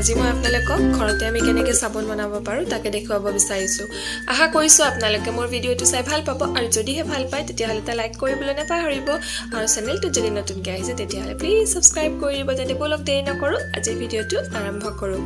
আজি মই আপোনালোকক ঘৰতে আমি কেনেকৈ চাবোন বনাব পাৰোঁ তাকে দেখুৱাব বিচাৰিছোঁ। আশা কৰিছোঁ আপোনালোকে মোৰ ভিডিঅ'টো চাই ভাল পাব আৰু যদিহে ভাল পায় তেতিয়াহ'লে এটা লাইক কৰিবলৈ নাপাহৰিব আৰু চেনেলটোত যদি নতুনকৈ আহিছে তেতিয়াহ'লে প্লিজ ছাবস্ক্ৰাইব কৰি দিব। তেন্তে ব'লক, দেৰি নকৰোঁ, আজিৰ ভিডিঅ'টো আৰম্ভ কৰোঁ।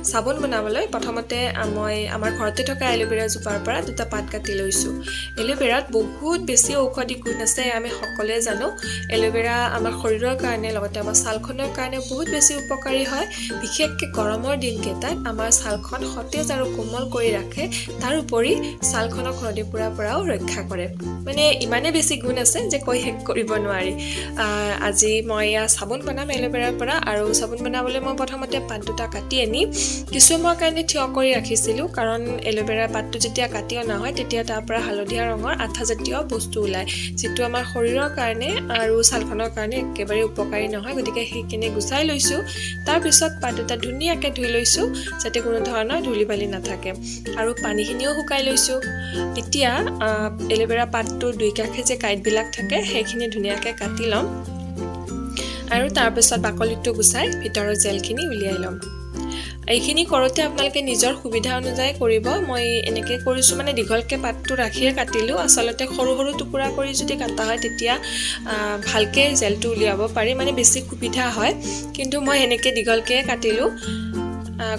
চাবোন বনাবলৈ প্ৰথমতে মই আমাৰ ঘৰতে থকা এল'ভেৰা জোপাৰ পৰা দুটা পাত কাটি লৈছোঁ। এল'ভেৰাত বহুত বেছি ঔষধি গুণ আছে, আমি সকলোৱে জানো। এল'ভেৰা আমাৰ শৰীৰৰ কাৰণে লগতে আমাৰ ছালখনৰ কাৰণে বহুত বেছি উপকাৰী হয়। বিশেষকৈ গৰমৰ দিনকেইটাত আমাৰ ছালখন সতেজ আৰু কোমল কৰি ৰাখে, তাৰোপৰি ছালখনক ৰ'দে পোৰাৰ পৰাও ৰক্ষা কৰে। মানে ইমানেই বেছি গুণ আছে যে কৈ শেষ কৰিব নোৱাৰি। আজি মই এয়া চাবোন বনাম এল'ভেৰাৰ পৰা। আৰু চাবোন বনাবলৈ মই প্ৰথমতে পাত দুটা কাটি আনি কিছু সময়ৰ কাৰণে থিয় কৰি ৰাখিছিলোঁ, কাৰণ এল'ভেৰা পাতটো যেতিয়া কাটি অনা হয় তেতিয়া তাৰ পৰা হালধীয়া ৰঙৰ আঠাজাতীয় বস্তু ওলায়, যিটো আমাৰ শৰীৰৰ কাৰণে আৰু ছালখনৰ কাৰণে একেবাৰে উপকাৰী নহয়। গতিকে সেইখিনি গুচাই লৈছোঁ। তাৰপিছত পাত দুটা ধুনীয়াকৈ ধুই লৈছোঁ যাতে কোনো ধৰণৰ ধূলি বালি নাথাকে, আৰু পানীখিনিও শুকাই লৈছোঁ। এতিয়া এল'ভেৰা পাতটোৰ দুই কাষে যে কাঁইটবিলাক থাকে সেইখিনি ধুনীয়াকৈ কাটি ল'ম আৰু তাৰপিছত বাকলিটো গুচাই ভিতৰৰ জেলখিনি উলিয়াই ল'ম। এইখিনি কৰোঁতে আপোনালোকে নিজৰ সুবিধা অনুযায়ী কৰিব। মই এনেকৈ কৰিছোঁ, মানে দীঘলকৈ পাতটো ৰাখিয়ে কাটিলোঁ। আচলতে সৰু সৰু টুকুৰা কৰি যদি কাটা হয় তেতিয়া ভালকৈ জেলটো উলিয়াব পাৰি, মানে বেছি সুবিধা হয়। কিন্তু মই এনেকৈ দীঘলকৈ কাটিলোঁ।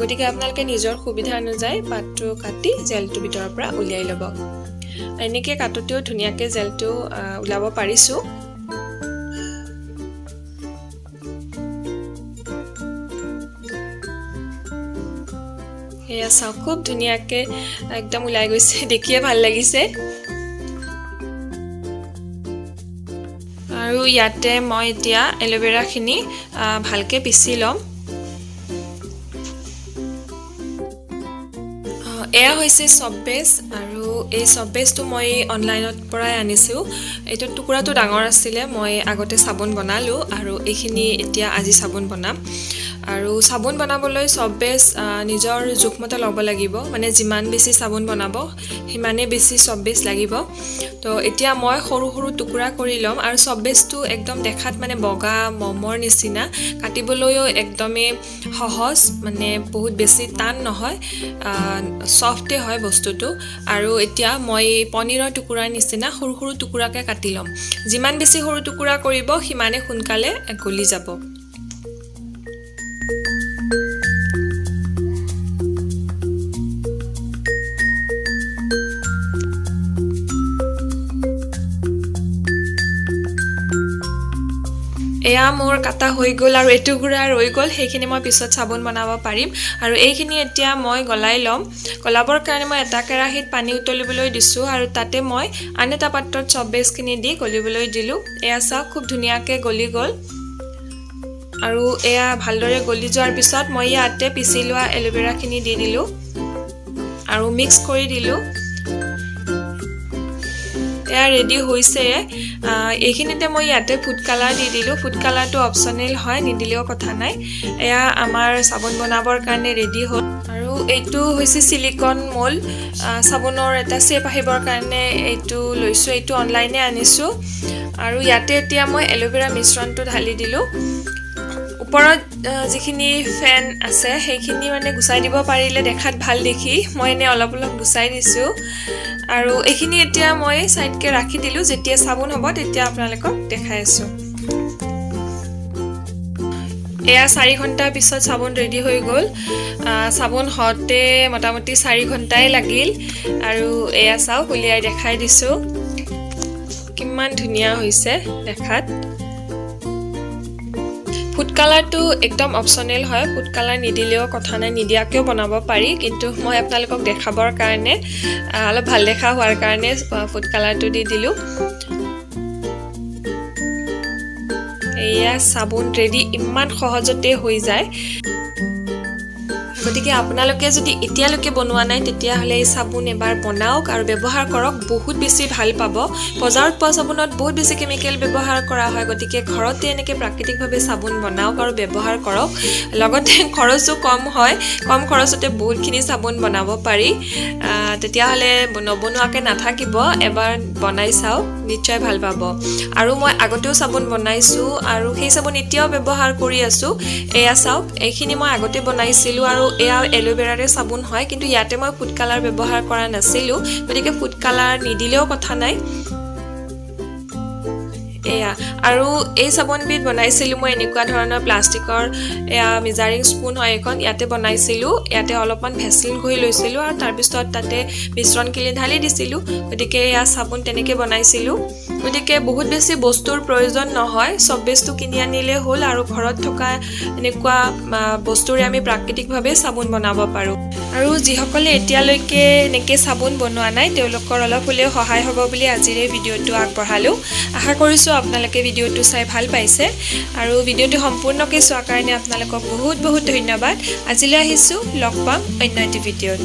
গতিকে আপোনালোকে নিজৰ সুবিধা অনুযায়ী পাতটো কাটি জেলটো ভিতৰৰ পৰা উলিয়াই ল'ব। এনেকৈ কাটোতেও ধুনীয়াকৈ জেলটো ওলাব পাৰিছোঁ। এয়া চাওক, খুব ধুনীয়াকৈ একদম ওলাই গৈছে, দেখিয়ে ভাল লাগিছে। আৰু ইয়াতে মই এতিয়া এল'ভেৰাখিনি ভালকৈ পিচি ল'ম। এয়া হৈছে চব বেচ, আৰু এই চব বেচটো মই অনলাইনত পৰাই আনিছোঁ। এইটো টুকুৰাটো ডাঙৰ আছিলে, মই আগতে চাবোন বনালোঁ আৰু এইখিনি এতিয়া আজি চাবোন বনাম। আৰু চাবোন বনাবলৈ চব বেচ নিজৰ জোখমতে ল'ব লাগিব, মানে যিমান বেছি চাবোন বনাব সিমানেই বেছি চব বেচ লাগিব। তো এতিয়া মই সৰু সৰু টুকুৰা কৰি ল'ম। আৰু চব বেচটো একদম দেখাত মানে বগা মমৰ নিচিনা, কাটিবলৈও একদমেই সহজ, মানে বহুত বেছি টান নহয়, চফ্টে হয় বস্তুটো। আৰু এতিয়া মই পনীৰৰ টুকুৰাৰ নিচিনা সৰু সৰু টুকুৰাকৈ কাটি ল'ম। যিমান বেছি সৰু টুকুৰা কৰিব সিমানে সোনকালে গলি যাব। এয়া মোৰ কাটা হৈ গ'ল আৰু এটুকুৰা ৰৈ গ'ল, সেইখিনি মই পিছত চাবোন বনাব পাৰিম। আৰু এইখিনি এতিয়া মই গলাই ল'ম। গলাবৰ কাৰণে মই এটা কেৰাহীত পানী উতলিবলৈ দিছোঁ আৰু তাতে মই আন এটা পাত্ৰত চব বেচখিনি দি গলিবলৈ দিলোঁ। এয়া চাওক, খুব ধুনীয়াকৈ গলি গ'ল। আৰু এয়া ভালদৰে গলি যোৱাৰ পিছত মই ইয়াতে পিচি লোৱা এল'ভেৰাখিনি দি দিলোঁ আৰু মিক্স কৰি দিলোঁ। এয়া ৰেডি হৈছে। এইখিনিতে মই ইয়াতে ফুড কালাৰ দি দিলোঁ। ফুড কালাৰটো অপশ্যনেল হয়, নিদিলেও কথা নাই। এয়া আমাৰ চাবোন বনাবৰ কাৰণে ৰেডি হ'ল। আৰু এইটো হৈছে চিলিকন মল, চাবোনৰ এটা শ্বেপ আহিবৰ কাৰণে এইটো লৈছোঁ, এইটো অনলাইনে আনিছোঁ। আৰু ইয়াতে এতিয়া মই এল'ভেৰা মিশ্ৰণটো ঢালি দিলোঁ। ওপৰত যিখিনি ফেন আছে সেইখিনি মানে গুচাই দিব পাৰিলে দেখাত ভাল দেখি, মই এনেই অলপ অলপ গুচাই দিছোঁ। আৰু এইখিনি এতিয়া মই ছাইডকৈ ৰাখি দিলোঁ, যেতিয়া চাবোন হ'ব তেতিয়া আপোনালোকক দেখাই আছোঁ। এয়া 4 ঘণ্টাৰ পিছত চাবোন ৰেডি হৈ গ'ল। চাবোন হওঁতে মোটামুটি 4 ঘণ্টাই লাগিল। আৰু এয়া চাওক, উলিয়াই দেখাই দিছোঁ কিমান ধুনীয়া হৈছে দেখাত। ফুড কালাৰটো একদম অপশ্যনেল হয়, ফুড কালাৰ নিদিলেও কথা নাই, নিদিয়াকৈও বনাব পাৰি। কিন্তু মই আপোনালোকক দেখাবৰ কাৰণে, অলপ ভাল দেখা হোৱাৰ কাৰণে ফুড কালাৰটো দি দিলোঁ। এয়া চাবোন ৰেডি, ইমান সহজতে হৈ যায়। গতিকে আপোনালোকে যদি এতিয়ালৈকে বনোৱা নাই, তেতিয়াহ'লে এই চাবোন এবাৰ বনাওক আৰু ব্যৱহাৰ কৰক, বহুত বেছি ভাল পাব। বজাৰত পোৱা চাবোনত বহুত বেছি কেমিকেল ব্যৱহাৰ কৰা হয়। গতিকে ঘৰতে এনেকৈ প্ৰাকৃতিকভাৱে চাবোন বনাওক আৰু ব্যৱহাৰ কৰক। লগতে খৰচো কম হয়, কম খৰচতে বহুতখিনি চাবোন বনাব পাৰি। তেতিয়াহ'লে নবনোৱাকৈ নাথাকিব, এবাৰ বনাই চাওক, নিশ্চয় ভাল পাব। আৰু মই আগতেও চাবোন বনাইছোঁ আৰু সেই চাবোন এতিয়াও ব্যৱহাৰ কৰি আছোঁ। এয়া চাওক, এইখিনি মই আগতে বনাইছিলোঁ আৰু এয়া এল'ভেৰাৰে চাবোন হয়, কিন্তু ইয়াতে মই ফুড কালাৰ ব্যৱহাৰ কৰা নাছিলোঁ, গতিকে ফুড কালাৰ নিদিলেও কথা নাই। এয়া আৰু এই চাবোনবিধ বনাইছিলোঁ মই এনেকুৱা ধৰণৰ প্লাষ্টিকৰ, এয়া মেজাৰিং স্পুন হয় এইখন, ইয়াতে বনাইছিলোঁ। ইয়াতে অলপমান ভেচলিন ঘঁহি লৈছিলোঁ আৰু তাৰপিছত তাতে মিশ্ৰণখিনি ঢালি দিছিলোঁ। গতিকে এয়া চাবোন তেনেকৈ বনাইছিলোঁ। গতিকে বহুত বেছি বস্তুৰ প্ৰয়োজন নহয়, চব বস্তু কিনি আনিলে হ'ল আৰু ঘৰত থকা এনেকুৱা বস্তুৰে আমি প্ৰাকৃতিকভাৱে চাবোন বনাব পাৰোঁ। আৰু যিসকলে এতিয়ালৈকে এনেকৈ চাবোন বনোৱা নাই, তেওঁলোকৰ অলপ হ'লেও সহায় হ'ব বুলি আজিৰ এই ভিডিঅ'টো আগবঢ়ালোঁ। আশা কৰিছোঁ আপোনালোকে ভিডিঅ'টো চাই ভাল পাইছে আৰু ভিডিঅ'টো সম্পূৰ্ণকৈ চোৱাৰ কাৰণে আপোনালোকক বহুত বহুত ধন্যবাদ। আজিলৈ আহিছোঁ, লগ পাম অন্য এটি ভিডিঅ'ত।